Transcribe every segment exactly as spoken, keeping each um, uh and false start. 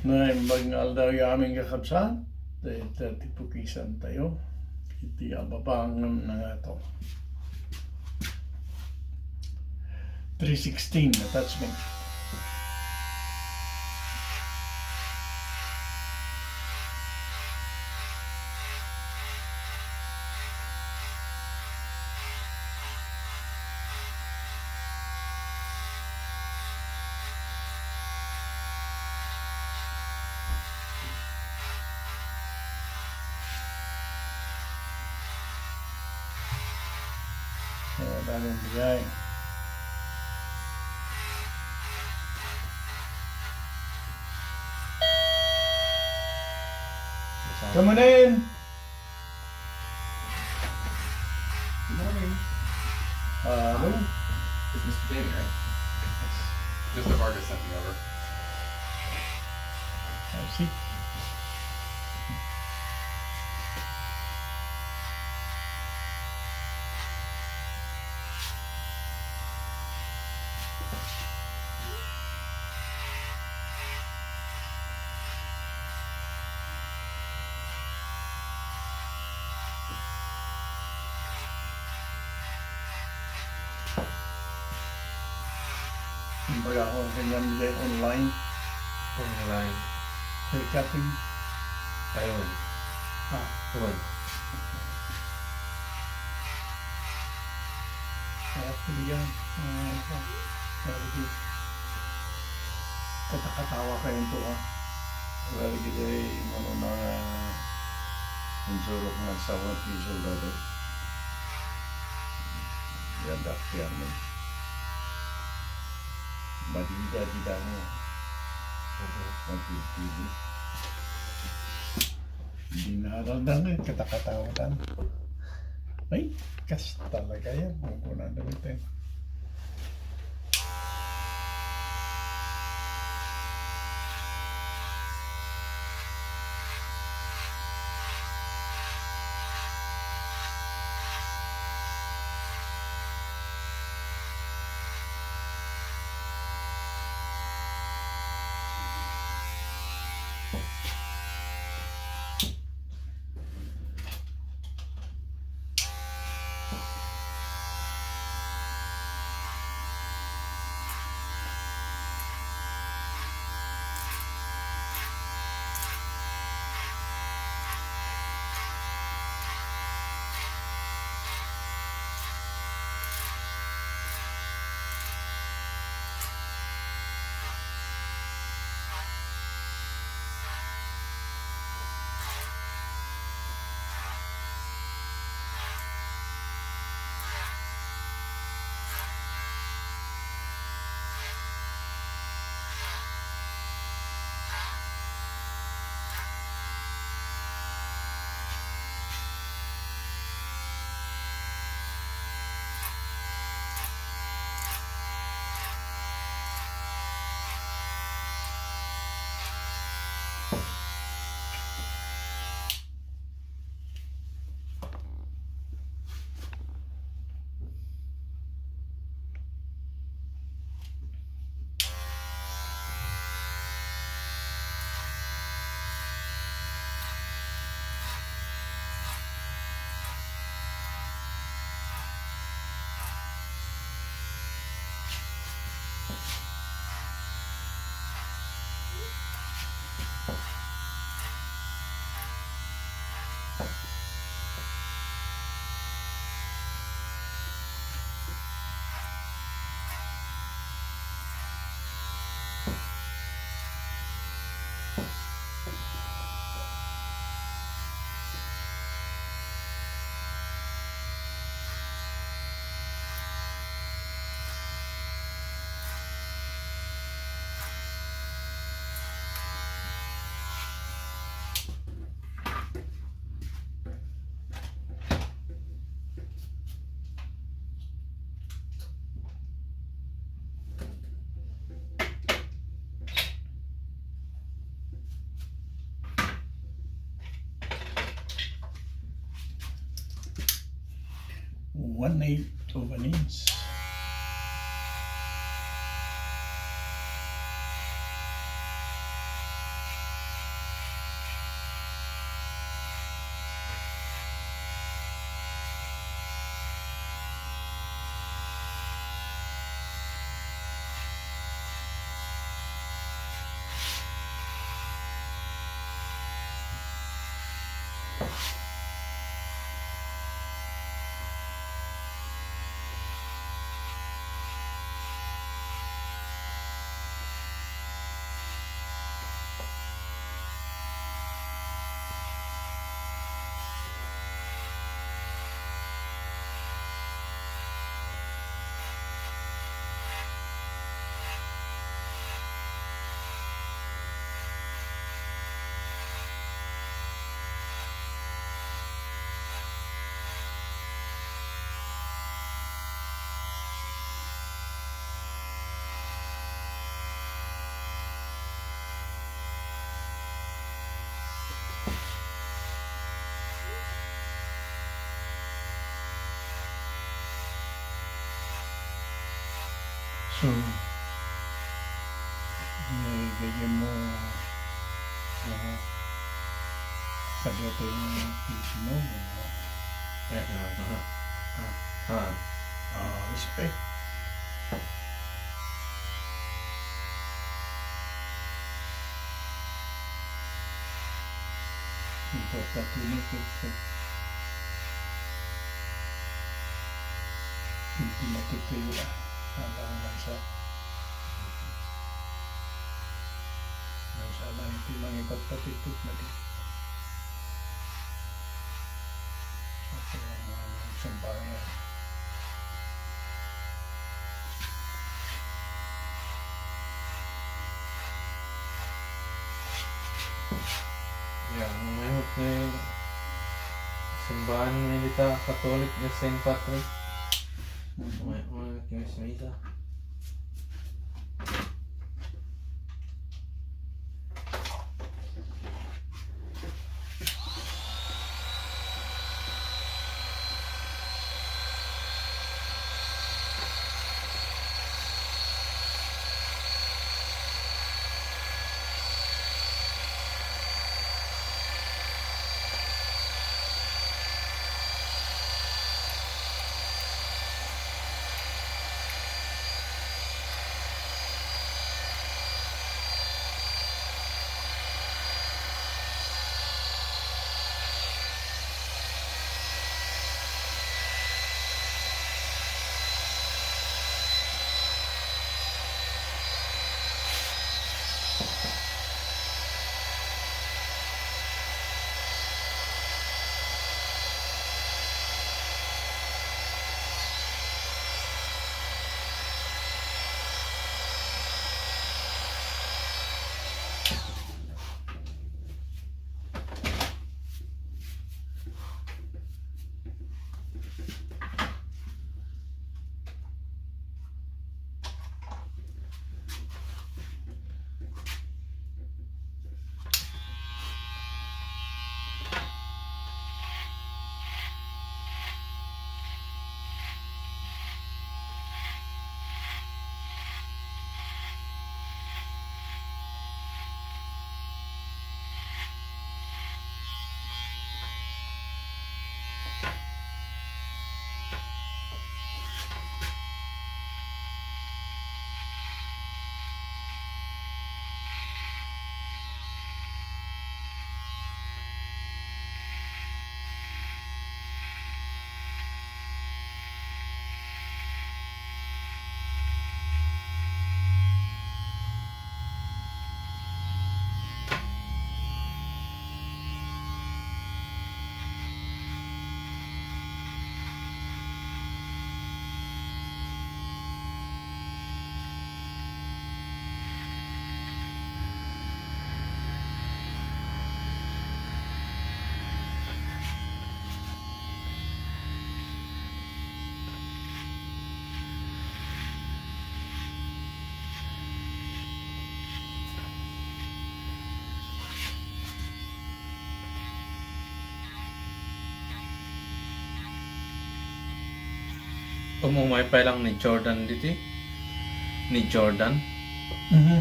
Naimbag nga aldaw, amin kakabsat, dayta ti pukisan tayo. Iti ababa ngem nangato. Three sixteen attachment. So, daming biyay. Come on in. Good morning. Uh, hello. It's Mister Jamie, right? Mister Vargas sent me over. I see. Kumbaga, ako, ganyan, online. Online. Kay Kating. Ayun. Ah. Ayun. Kaya ko yan. Ah, ito. Sabi ko, katakatawa kayo ito, ah. Sabi ko, eh, ano na, ang surok na sa one piece of rubber. Yan, dakpian mo. Madida, dida mo. Magpipili. Hindi na aral na nga, katakatawa lang. Ay, kas talaga yan. Ang kuna na rin tayo. One eighth of an inch. So, di, di mo, ah, kadetay nga Pilipino, no? Eh, ah, ah. Ah. Ah, respect. Importante mo, respect. Iti natutuyuan, alang maysa. Maysa lang iti mangipagpatitut na di. Apo, ang sambayan. Yan, mayat nga simbahan nga dita Katolik nga Saint Patrick. May, may, may misa. Umumay pay lang ni Jordan diti. Ni Jordan. Mhm.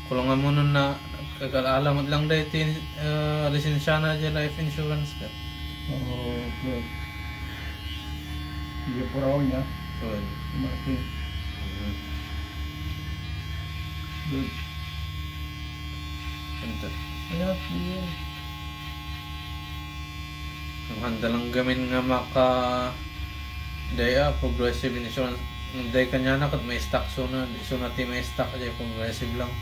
Kulungan mo nun na, kagalaala met lang daytoy, ah, lisensiana diay life insurance ka. Oo, good. Iya puraw niya. Good. Martin. Mhm. Good. Enter. Kaya, iya. Handa lang gamin nga maka-, day, ah, progressive insurance. Day kaniana ket ma-stuck suna, suna ti ma-stuck, day progressive lang.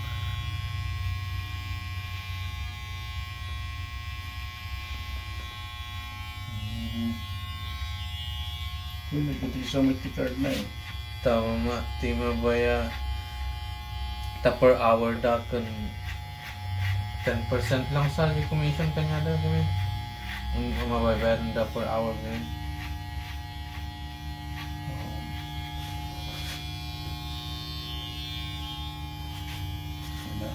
Mm. Uy, nagkatisa mo ti card na eh. Tama, ma-, ti mabaya-, ta per hour da ken ten percent lang sa di commission kaniada, gamin. Ang, ang mababayaran da per hour, gamin. Oo. Wala.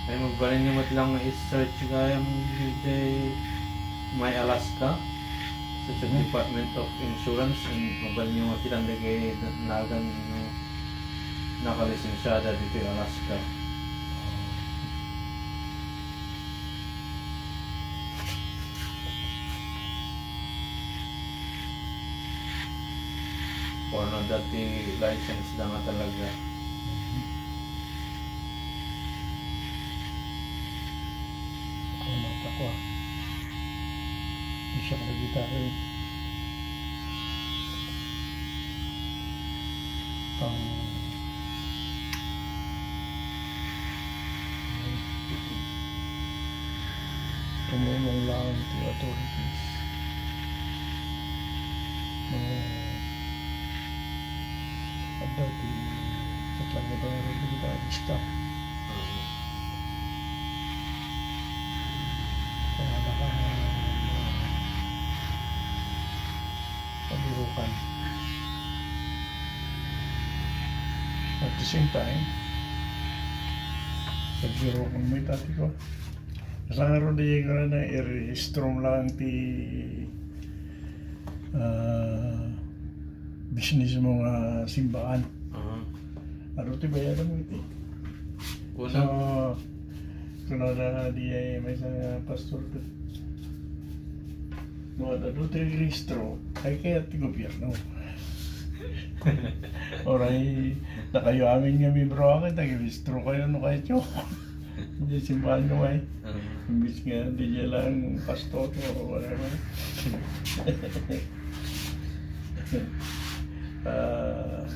Ay, mabalin niyo met lang i-search gayam ditoy My Alaska. Sa, sa Hmm. Department of Insurance, and mabalin niyo makita dagiti nagan nga nakalisensiada ditoy Alaska. Or no, dati license da nga talaga. Ano pa ko, ah? Isa ka na gitara, eh. Pang-, tumulong lang ti authorities. No, adda ti, sa kanya ba nga kita, lista. Kaya naka-, kabirukan. At the same time, kabirukan mo itati ko. Kasangaro di ko na irehistro lang ti, ah, business mo nga simbaan. Aha. Adu ti bayad mo iti. Kuna. So, kunada di ay may sa pastor ko. No, adu ti rehistro, ay kayat ti gobyerno. Oray, nakayo amin nga mibro akin, nagirehistro kayo, no, kayo. Di simbahan ko, ay. Ah. Imbis nga, di dya lang pastor o whatever. Ah,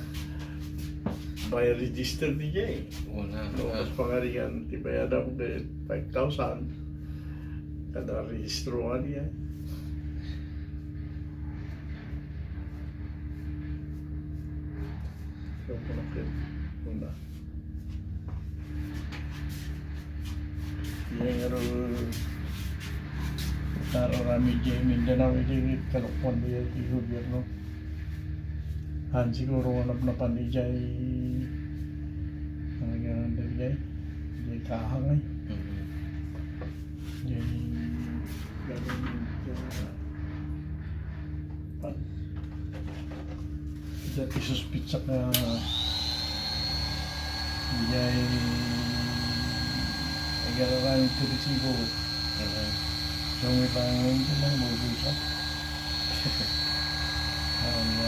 by register di dya, eh. Una, no, ah. Kas pangarigan, ti bayadam ket five thousand. Kada rehistro nga di, eh. Yung panakit. Una. Yan nga ro, nararami dyan, Mindanao, iti kalukwan dyan ti gobyerno. Han siguro nga napnapan ijay, ano nga nandun ijay? Ijay kahang ay. Mhm. Ijay government, ah, pan-, Dati suspitsak nga, ijay, agararan iti resibo. Mhm. So, may pangalan ito ng bubusa. Ano,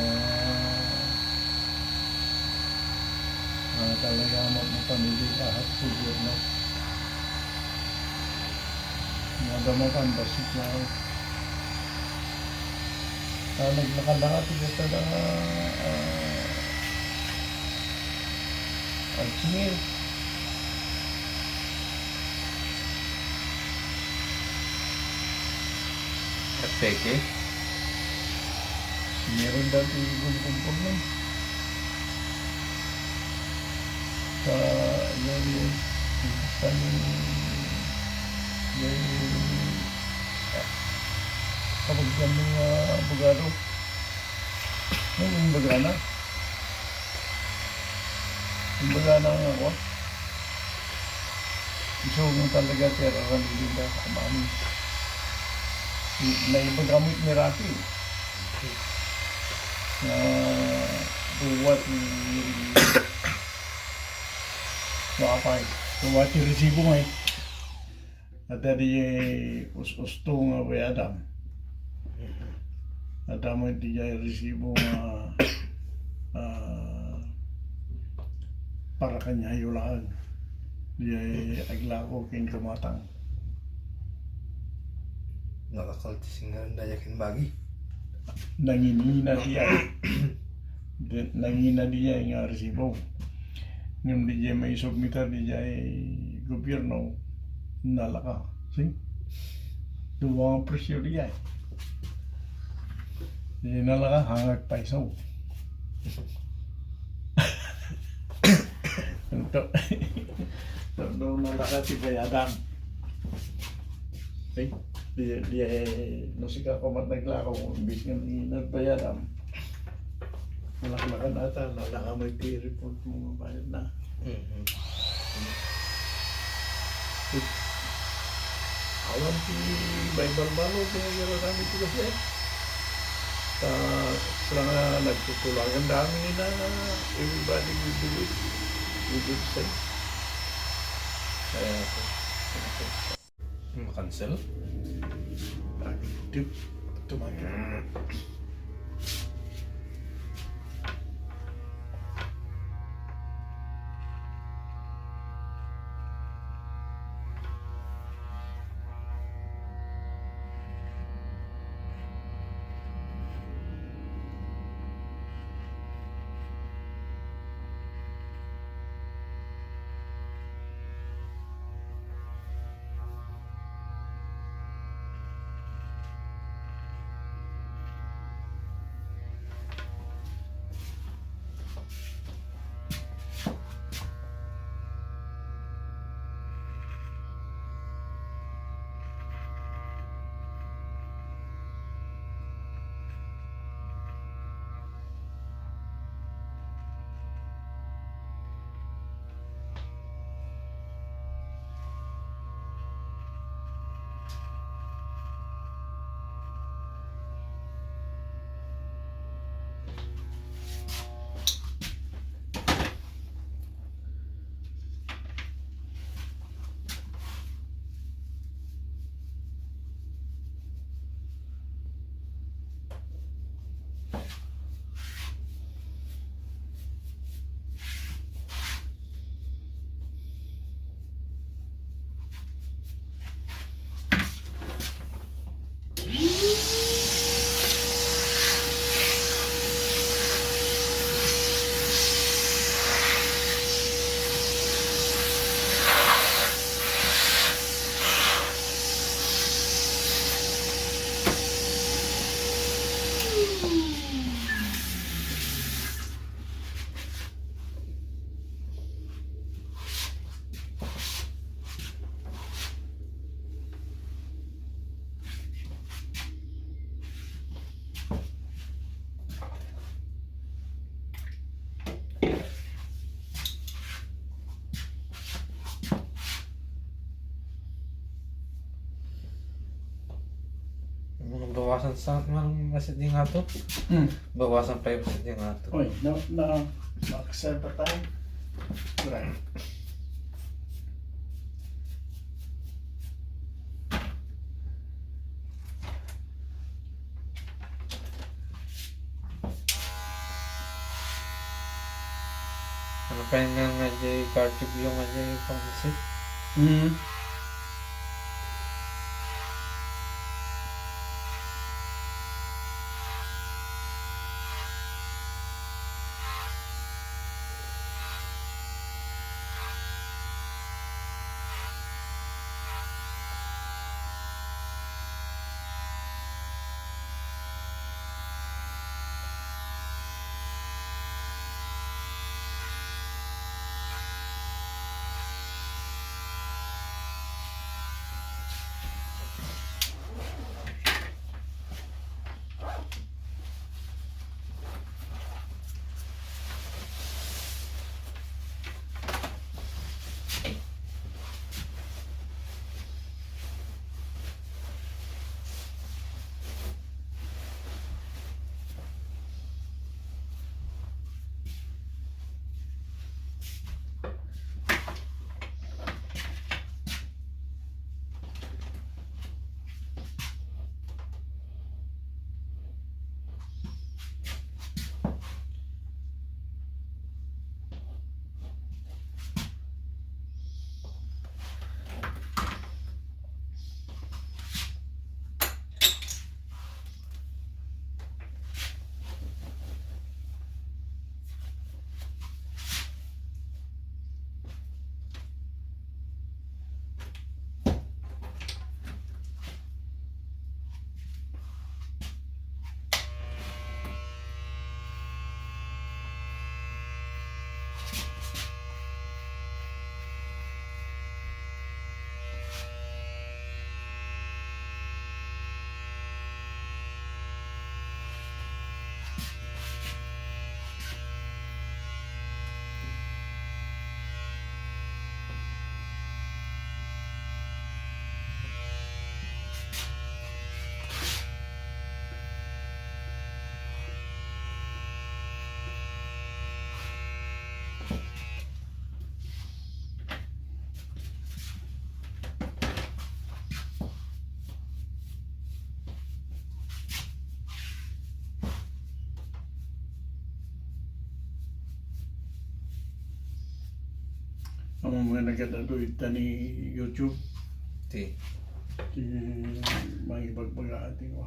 ah, talaga mo, mo pamilya lahat, siguro, no? Madama ka, ang basit lang. Ah, naglakad-lakad, tiga tada, ah, ang singil. Peke. Meron dati gumkumpor na. Sa, yan, yan. Sa, yan, yan. Kapag sa mga abogado, yung bagana. Kumbaga na nga ako. Isu nga talaga ti aramidenda, amin. Naibaga met ni Rafi. Na duwa ti, no, apay, duwa ti resibo ngay. Adda diay us-usto nga bayadam. Adda met diay resibo nga, ah, para kaniayo laeng. Diay aglako ken kumatang. Nalakal ti singaran daya ken bagi. Nangina diay. Di-, nangina diay nga resibo. Ngem diay maisubmitar diay gobierno, nalaka. See? Dua nga presyo diay. Diay nalaka, hangag paiso. Ito. Ito, nalaka ti bayadam. See? Di, di, eh, no, sika ko mat naglako, imbis nga ni nagbayadam. Nalaklakan ata, nalaka may ti report mo nga bayad na. Mhm. Awan ti balbalo, ti nagdala kami ti gas, eh. Ta, sila nga nagtutulagan dami na, everybody will do it. Will do the same. Kaya, Ma-cancel? Active. Automatic. Bawasan sa, man, masih di nga to. Hmm. Bawasan pa yung masih di nga to. Oy, na, na, na-accept pa tayo. Right. Ano pa yun nga, nga di cartridge yung nga di pang-isip? Hmm. Ammom nga nagad-adu ita ni YouTube. Ti. Ti mangibagbaga ati ko.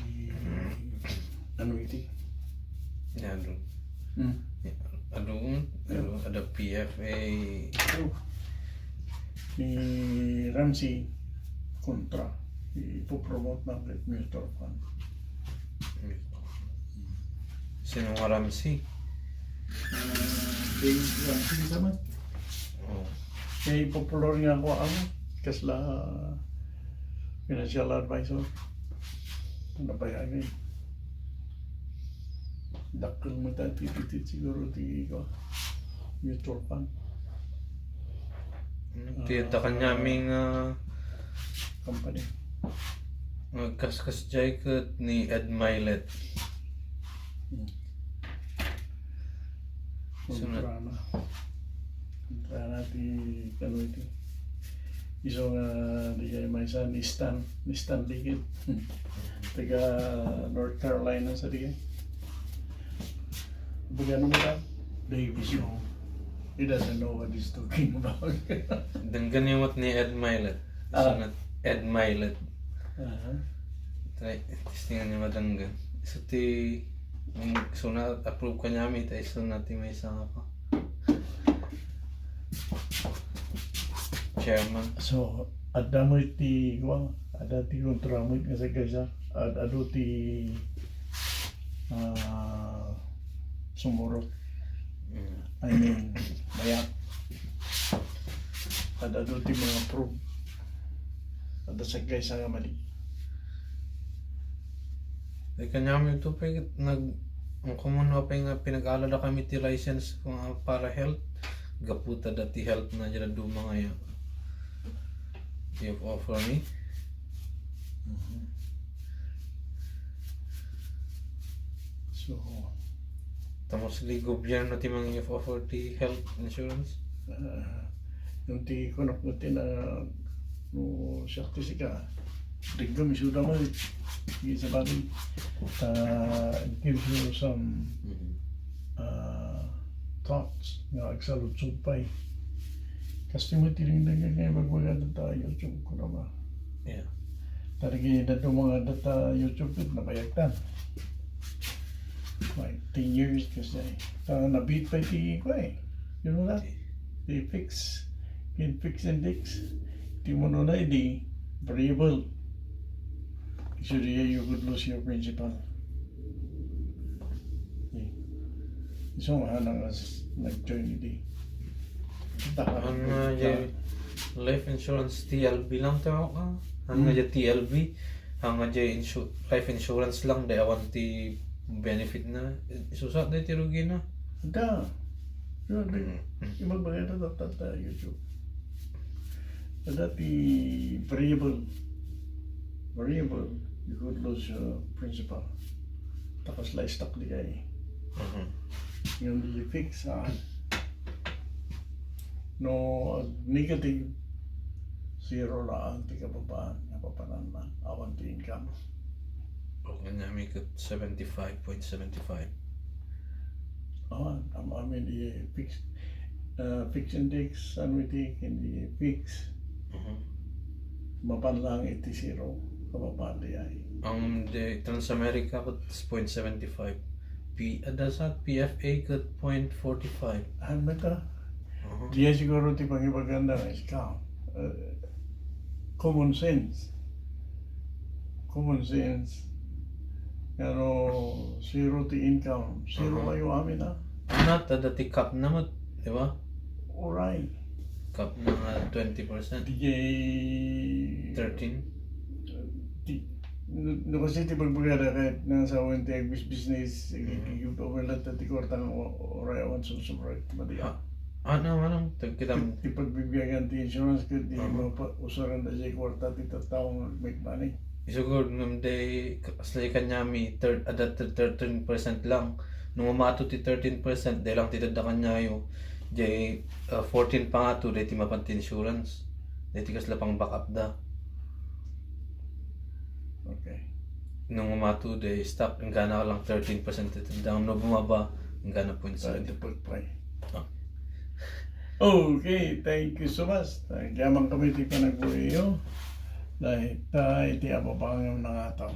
Ti, ano iti? Adu. Hmm. Adu, adu, ada P F A. Adu. Ni Ramsey kontra. Ipopromote na ket mutual fund. Sino nga Ramsey? Ah, Dave Ramsey naman. Oh. Kay popular nga ako, ano, kasla financial advisor. Ano ba yan, eh? Dakkel mo tayo, tititit siguro, ti ko. Mutual fund. Ti, ah, adda kaniami nga company. Nagkaskas jay ket ni Ed Milet. Hmm. Sunod. Kontra na. Kontra na ti, ano iti. Isu nga, di jay maysa ni Stan, ni Stan Ligid. Taga North Carolina sa di jay. Bugano mo lang? Davis, no? He doesn't know what he's talking about. Denggen ni met ni Ed Milet. Ah. Isu na Ed Milet. Aha. Try, testingan ni madenggen. Isu ti, mm, isu na approve kaniami, ta isu na ti maysa nga pa. Chairman. So, adda met ti, kuwan, adda ti kontra met nga sagkaysa. Ad-, adu ti, ah, sumurot. Mm. I mean, mayat. Ad-adu ti mga proof. Adda sagkaysa nga mali. Di kaniami ito pay nag-, ang common nga pay nga pinag-aalada kami ti license nga para health. Gapu ta dati health na dyan duma nga ya. You've offered me. Mhm. So, ta mostly gobyerno ti mang-offer ti health insurance. Ah, yung ti kunok mo ti na, no, siya ti sika, dagdam isuda mo, eh. Di sa bagay, ah, it gives you some, mhm, ah, thoughts nga agsaludsod pay. Kasi mo tiring na nga, nga, magmaganda tayo, YouTube ko na ba? Yeah. Talaga yung dati mga data YouTube, nabayagtan. Like, ten years kasi. Ta, nabit pa iti ko eh. You know that? Okay. Ti fix. Yung fix index. Ti mo na idi variable. So, you could lose your principal. Okay. So, nga nang as-, nag-join idi. Ang, ah, jay life insurance T L B lang tayo ka. Ang, hmm, nga jay T L B, ang, ah, jay insu-, life insurance lang, di awan ti benefit na. Isusat na ti rugi na. Ada. Yun, di. Mm. Yung magbayad na tayo YouTube. Ada ti variable. Variable, you could lose your principal. Tapos la stock di kay. Mhm. Yung di fix, ah, no, negative, zero lang ti kababaan, napapanan na, awan ti income. O, kanya may kat seventy-five point seven five. Ah, am-, amin, i-fix, ah, fix index, ano iti, hindi fix. Mhm. Mapan lang iti zero, kababaan di ay. Ang di Transamerica kat point seventy-five. P-, adda sa P F A kat point forty-five. Ano ta? Mhm. Diya siguro ti pangibaganda nga ikaw. Eh, common sense. Common sense. Pero zero ti income. Zero, mhm, kayo amin, ah. Ano, ta dati cap na mo, di ba? Uray. Cap na nga twenty percent. Di kay thirteen? Di, no, no kasi ti pagbagada kahit nang sa awan ti agbis-, business, mhm, give over lahat ti kwarta nga o-, uray awan susubray. Madi, ah. Ano, ano? Tag-, kita ti, ti pagbibiyagan ti insurance ko, di, aha, mapa-, usaran da siya kwarta ti tattao nga make money. Isugod ngem di, asli kanyami, thir-, adda thir-, thirteen percent lang. No umato ti thirteen percent, di lang ti dadda kanyayo. Di, ah, fourteen pa nga to, di ti mapan ti insurance. Di ti kasla pang backup da. Okay. No umato, di stop, inggana lang thirteen percent ti dadda. No bumaba, inggana point seven. Ah, di pagpay. Ah. Okay, thank you so much. Agyaman kami ti panagbuliyo. Dahil ta iti ababangem nga taw.